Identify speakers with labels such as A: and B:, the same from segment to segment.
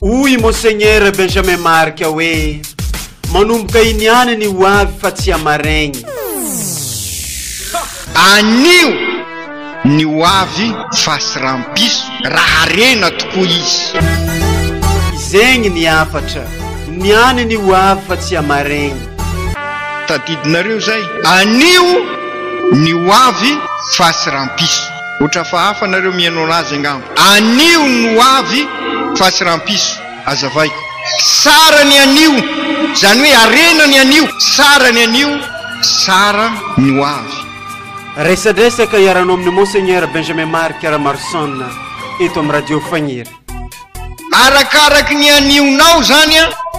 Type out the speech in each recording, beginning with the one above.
A: Hoy i Monseigneur Benjamin Marc hoe, Manomboka iny ihany ny ho avy fa tsy hamaregny.
B: Anio ny ho avy fa sy rampiso raha harena tokoa izy.
A: Zegny ny hafatra. Niany ny ho avy fa tsy hamaregny.
B: Tadidinareo zay? Anio ny ho avy fa sy rampiso. Ohatra hafahafa nareo mihaino anazy angamba. Anio ny ho avy fa tsy rampiso. Azavaiko. Tsara ny anio, izany hoe harena ny anio. Tsara ny anio, tsara ny ho avy.
A: Resadresaka iarahanao amin'i Monseigneur Benjamin Marc Ramaroson eto amin'ny Radio Fagniry.
B: Arakaraky ny anionao izany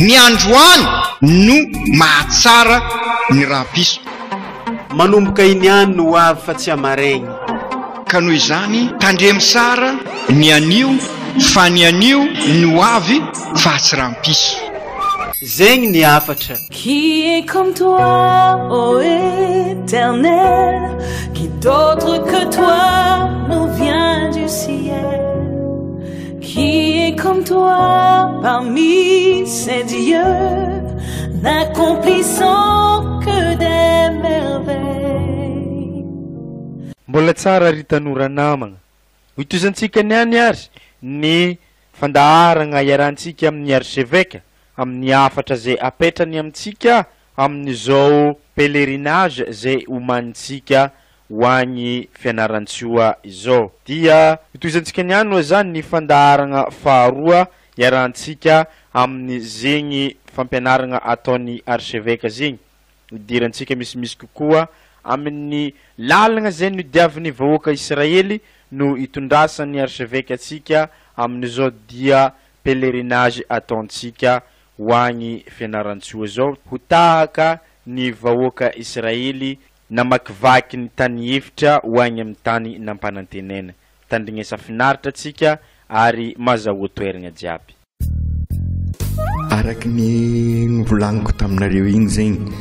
B: ny androany no mahatsara ny rahapiso.
A: Manomboka iny ihany no ho avy fa tsy hamaregny.
B: Ka noho izany tandremo tsara ny anio fa ny anio no ho avy fa tsy rahampiso.
A: Zegny ny hafatra.
C: Qui est comme toi, ô Éternel, qui d'autre que toi nous vient du ciel? Qui est comme toi parmi ces dieux, n'accomplissant que des merveilles?
D: Mbola tsara ry tanora namagna. Hotohizantsika niany ary ny fandaharagna iarahantsika amin'ny Archevêque amin'ny hafatra zay apetrany amintsika amin'izao pèlerinage zay omanintsika ho agny Fianarantsoa izao. Dia hotohizantsika niany oa zany ny fandaharagna faharoa iarahantsika amin'ny zegny fampianaragna ataon'ny Archevêque zegny. Hidirantsika misimisy kokoa amin'ny lalagna zay nodiavin'ny vahoaka Israely no itondrasan'ny Archevêque antsika amin'izao dia pèlerinage ataontsika ho agny Fianarantsoa zao ho tahaka ny vahoaka Israely namakivaky ny tany efitra ho agny amin'ny tany nampanantenaina. Tandrignesa finaritra antsika ary mazahoa toeragna jiaby.
B: Araky ny novolaniko taminareo igny zegny,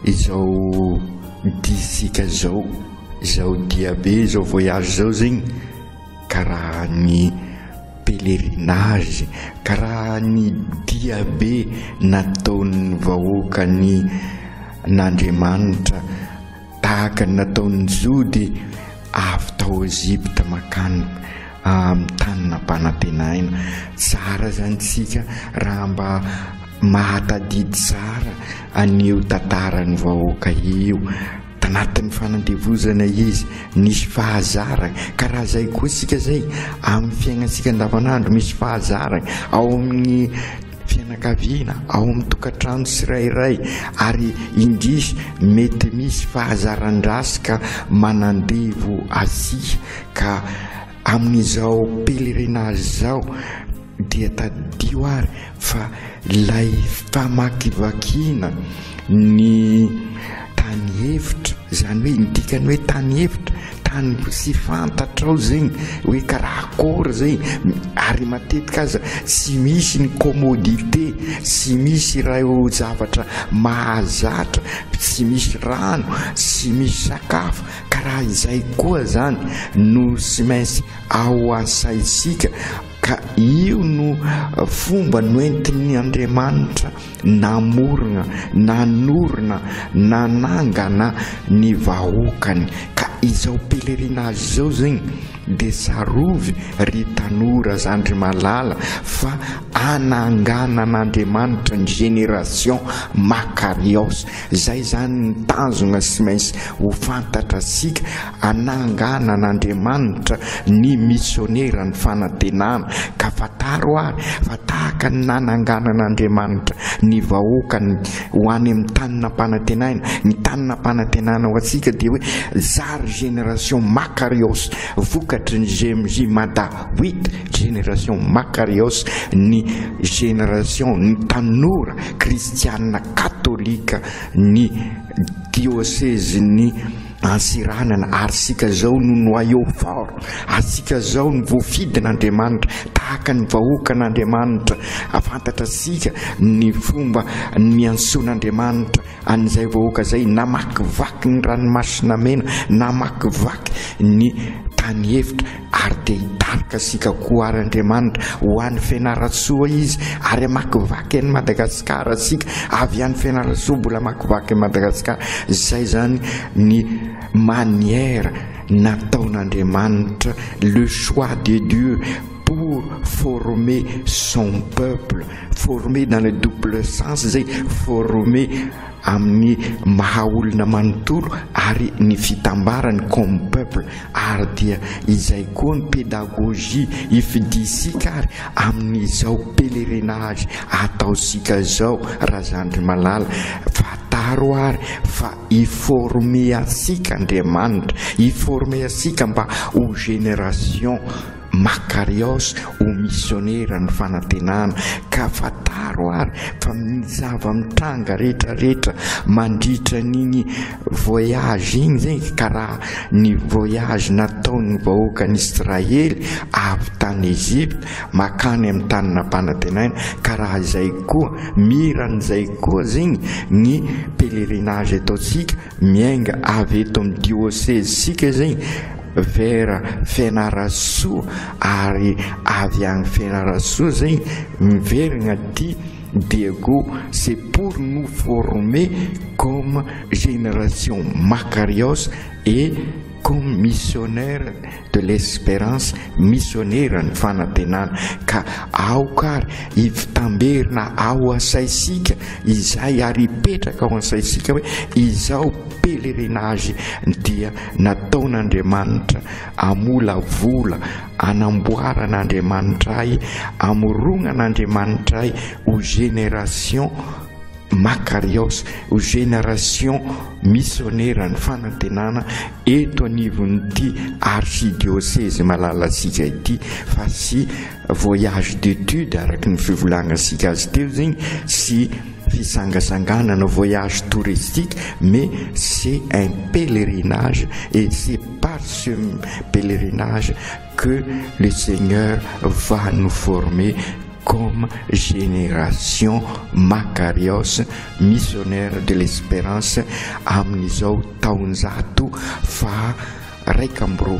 B: izao diasika zao, izao diabe, izao voyage zao zegny karaha ny pèlerinage, karaha ny diabe nataon'ny vahoakan'ny n'Andriamanitra tahaka ny nataon'ny Jody avy tao Egypta mankany amin'ny tany nampanantenaina. Tsara izany isika raha mba mahatadidy tsara an'io tantaran'ny vahoaka io. Tanatin'ny fanandevozana izy, nisy fahazarana. Ka raha izay koa isika izay, amin'ny fiainantsika andavanandro misy fahazarana ao amin'ny fianakaviana, ao amin'ny tokantrano tsirairay ary indrisy mety misy fahazaran-dratsy ka manandevo asia ka amin'izao pèlerinage izao dia tadidio ary fa ilay famakivakiana ny tany efitra, izany hoe ny dikany hoe tany efitra, tany tsy fantatrao zegny hoe karaha akory zegny ary matetika aza tsy misy ny commodité, tsy misy ireo zavatra mahazatra, tsy misy rano, tsy misy sakafo, karaha izay koa zany no tsy maintsy ao an-tsaintsika ka io no fomba noentin'ny Andriamanitra namorona, nanorina, nanangana ny vahoakany. Ka izao pèlerinage izao zegny dia tsarovy ry tanora zandry malala fa ananganan'Andriamanitra ny génération Makarios. Zay zany ny tanjona sy maintsy ho fantatrasika, ananganan'Andriamanitra ny misionera ny fanantenana. Ka fantaro ary fa tahaka ny nananganan'Andriamanitra ny vahoakany ho any amin'ny tany nampanantenaina, ny tany nampanantenana ho antsika dia hoe zary génération Makarios, vokatry ny GMJ Mada huit, génération Makarios, ny génération ny tanora kristiana katolika ny diosezin'ny Antsiranana ary isika izao no noyau fort, antsika izao no voafidin'Andriamanitra tahaka ny vahoakan'Andriamanitra, fantatr'antsika ny fomba niantsoan'Andriamanitra an'izay vahoaka izay namakivaky ny ranomasina mena, namakivaky ny. tany efitra ary dia hitarika antsika koa ary Andriamanitra ho any Fianarantsoa Izy ary hamakivaky an'i Madagasikara antsika avy any Fianarantsoa mbola hamakivaky an'i Madagasikara. Izay izany ny manière nataon'Andriamanitra, le choix de Dieu pour former son peuple, former dans le double sens izay, former amin'ny maha olona manontolo ary ny fitambarany comme peuple ary dia izay koa ny pédagogie ifidisika ary amin'izao pèlerinage ataosika izao razandry malala fantaro ary fa hi-former antsika Andriamanitra hi-former antsika mba ho génération Makarios ho misionera ny fanantenana ka fantaro ary fa ny zava-mitranga rehetrarehetra mandritra an'iny voyage iny zegny karaha ny voyage nataon'ny vahoakan'i Israely avy tany Egypte makany amin'ny tany nampanantenaina karaha izay koa mira an'izay koa zegny ny pèlerinage ataontsika Miainga avy eto amin'ny diosezintsika zegny vers Fianarantsoa ary avy agny Fianarantsoa zegny miverigna aty Diego c'est pour nous former comme génération Makarios et comme missionnaire de l'espérance, misionera ny fanantenana, ka aoka ary hivitamberina ao an-tsaintsika izay ary hipetraka ao an-tsaintsika hoe izao pèlerinage dia nataon'Andriamanitra hamolavola, hanamboaran'Andriamanitra ahy, hamorognan'Andriamanitra ahy ho génération Makarios, ho génération misionera ny fanantenana eto anivon'ity archidiocèse malalantsika ity fa sy voyage d'étude araka ny fivolagnantsika azy teo zegny sy fisangasanganana voyage touristique mais c'est un pèlerinage et c'est par ce pèlerinage que le Seigneur va nous former comme génération Makarios missionnaire de l'espérance amin'izao taonjato faha 21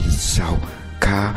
B: izao ka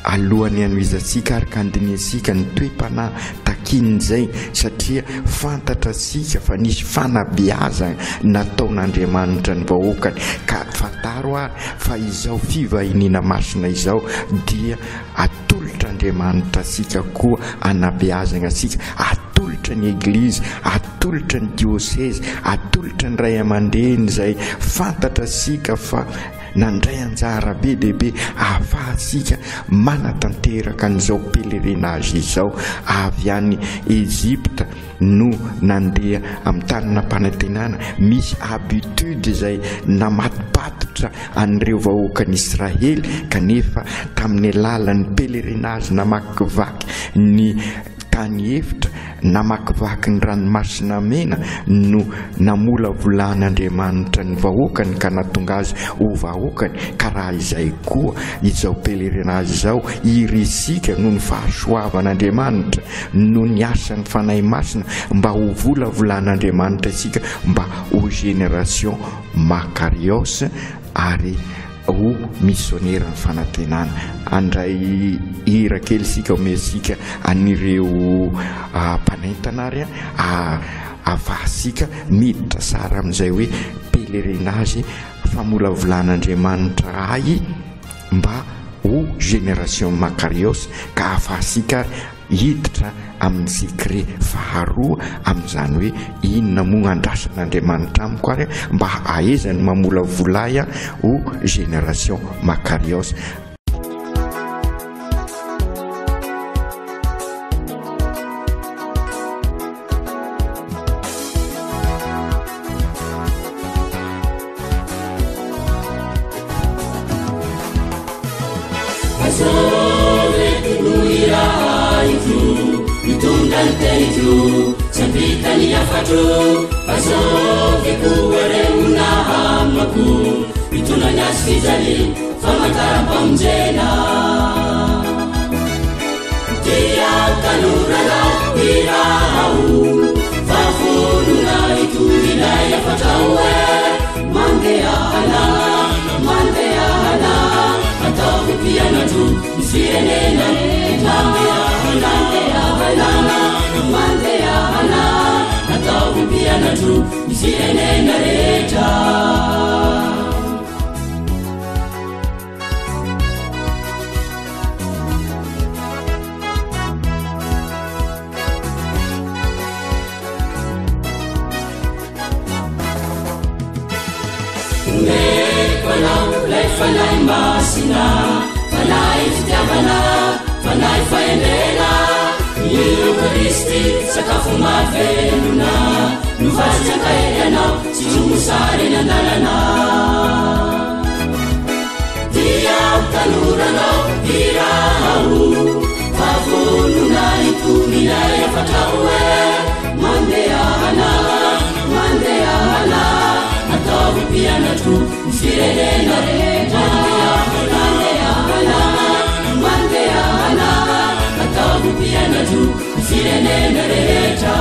B: alohan'ny hanohizantsika ary ka handinihantsika ny toe-panahy takian'izay satria fantatra antsika fa nisy fanabeazana nataon'Andriamanitra ny vahoakany ka fantaro ary fa izao fivahiniana masina izao dia Atolotra Andriamanitra antsika koa anabeazagna antsika, atolotra ny Eglizy, atolotra ny diosezy, atolotra ny ray aman-dreny izay fantatra antsika fa nandray anjara be dia be ahafahantsika manatanteraka an'izao pèlerinage izao avy any Egypta no nandeha amin'ny tany nampanantenana, misy habitude izay namatopatotra an'ireo vahoakan'i Israely kanefa tamin'ny alalan'ny pèlerinage namakivaky ny tany efitra, namakivaky ny ranomasina mena no namolavolan'Andriamanitra ny vahoakany ka nahatonga azy ho vahoakany, ka raha izay koa izao pèlerinage izao irisika noho ny fahasoavan'Andriamanitra noho ny asan'ny Fanahy Masina mba ho volavolan'Andriamanitra isika mba ho génération Makarios ary ho misioneran'ny fanantenana. Handray hira kely isika omentsika an'ireo mpanentana ary ahafahantsika miditra tsara amin'izay hoe pèlerinage famolavolan'Andriamanitra ahy mba ho génération Makarios ka ahafahantsika ary hiditra amin'ny secret faharoa amin'izany hoe inona moa andrasan'Andriamanitra amiko ary mba hahaizany mamolavola ahy ho génération Makarios.
E: mpianatro ny firenena Mandehana, mandehana, ataovy mpianatro ny firenena rehetra. Omeko anao ilay Fanahy Masina, Fanahy fitiavana, Fanahy fahendrena, ny Eokaristy, sakafo mahavelona, no vatsy ankahery anao sy ho mosary eny an-dalana. Dia tanoranao hiraho, fa vonona hitory ilay hafatra hoe, Mandehana, mandehana, ataovy mpianatro ny firenena rehetra. Mandehana, mandehana, ataovy mpianatro ny firenena rehetra.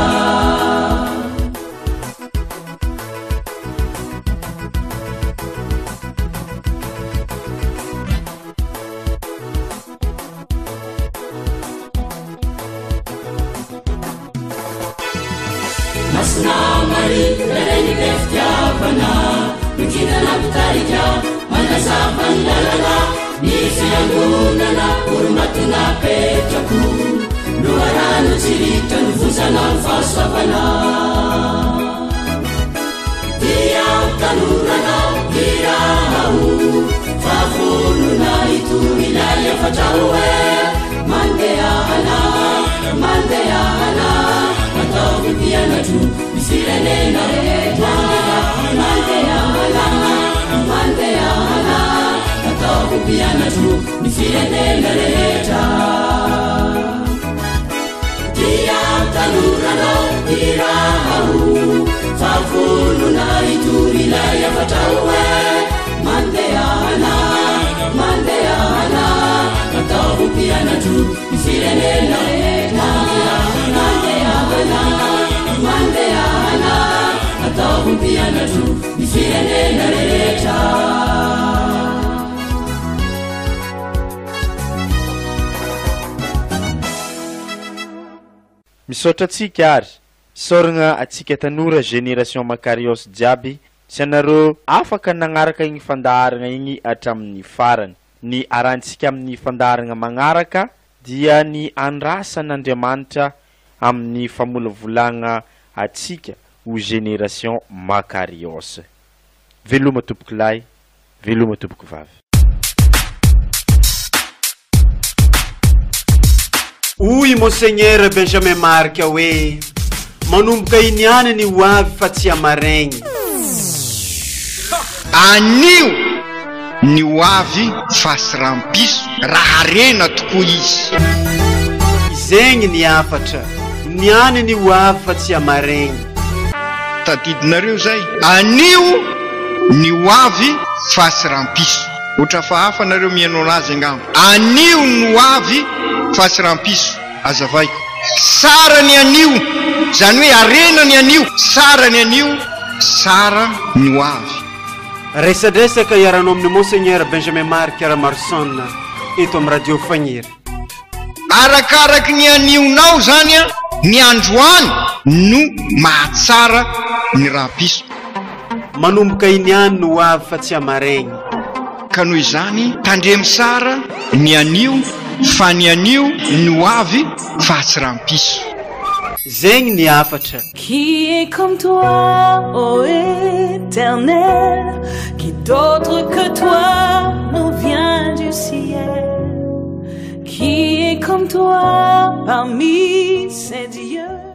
E: Masina Maria, Reny be fitiavana, no kintana mpitarika, manazava ny lalana, ny fiangonana, oromato napetrako, loharano tsy ritra novozana ny fahasoavana. Dia tanoranao hiraho, fa vonona hitory ilay hafatra hoe, Mandehana, mandehana, ataovy mpianatro ny firenena rehetra. Mandehana, mandehana, ataovy mpianatro ny firenena rehetra. Dia tanoranao hiraho, fa vonona hitory ilay hafatra hoe, Mandehana, mandehana, ataovy mpianatro ny firenena rehetra. Mandehana, mandehana, ataovy mpianatro ny firenena rehetra.
D: Misaotra antsika ary isaoragna antsika tanora génération Makarios jiaby sy anareo afaka nagnaraka igny fandaharagna igny hatramin'ny farany. Ny arahintsika amin'ny fandaharagna magnaraka dia ny andrasan'Andriamanitra amin'ny famolavolagna antsika ho génération Makarios. Veloma tompokolahy, veloma tompokovavy.
A: Hoy i Monseigneur Benjamin Marc hoe, Manomboka iny ihany ny ho avy fa tsy hamaregny.
B: Anio ny ho avy fa sy rampiso raha harena tokoa izy.
A: Izegny ny hafatra, niany ny ho avy fa tsy hamaregny.
B: Tadidinareo izay? Anio ny ho avy fa sy rampiso. Ohatra hafahafa nareo mihaino anazy angamba. Anio ny ho avy fa tsy rampiso. Azavaiko. Tsara ny anio, izany hoe harena ny anio. Tsara ny anio, tsara ny ho avy.
A: Resadresaka iarahanao amin'i Monseigneur Benjamin Marc Ramaroson eto amin'ny Radio Fagniry.
B: Arakaraky ny anionao izany ny androany no mahatsara ny rahapiso.
A: Manomboka iny ihany no ho avy fa tsy hamaregny.
B: Ka noho izany tandremo tsara ny anio fa ny anio no ho avy fa tsy rahampiso.
A: Zegny ny hafatra.
C: Qui est comme toi, ô Éternel, qui d'autre que toi nous vient du ciel? Qui est comme toi parmi ces dieux?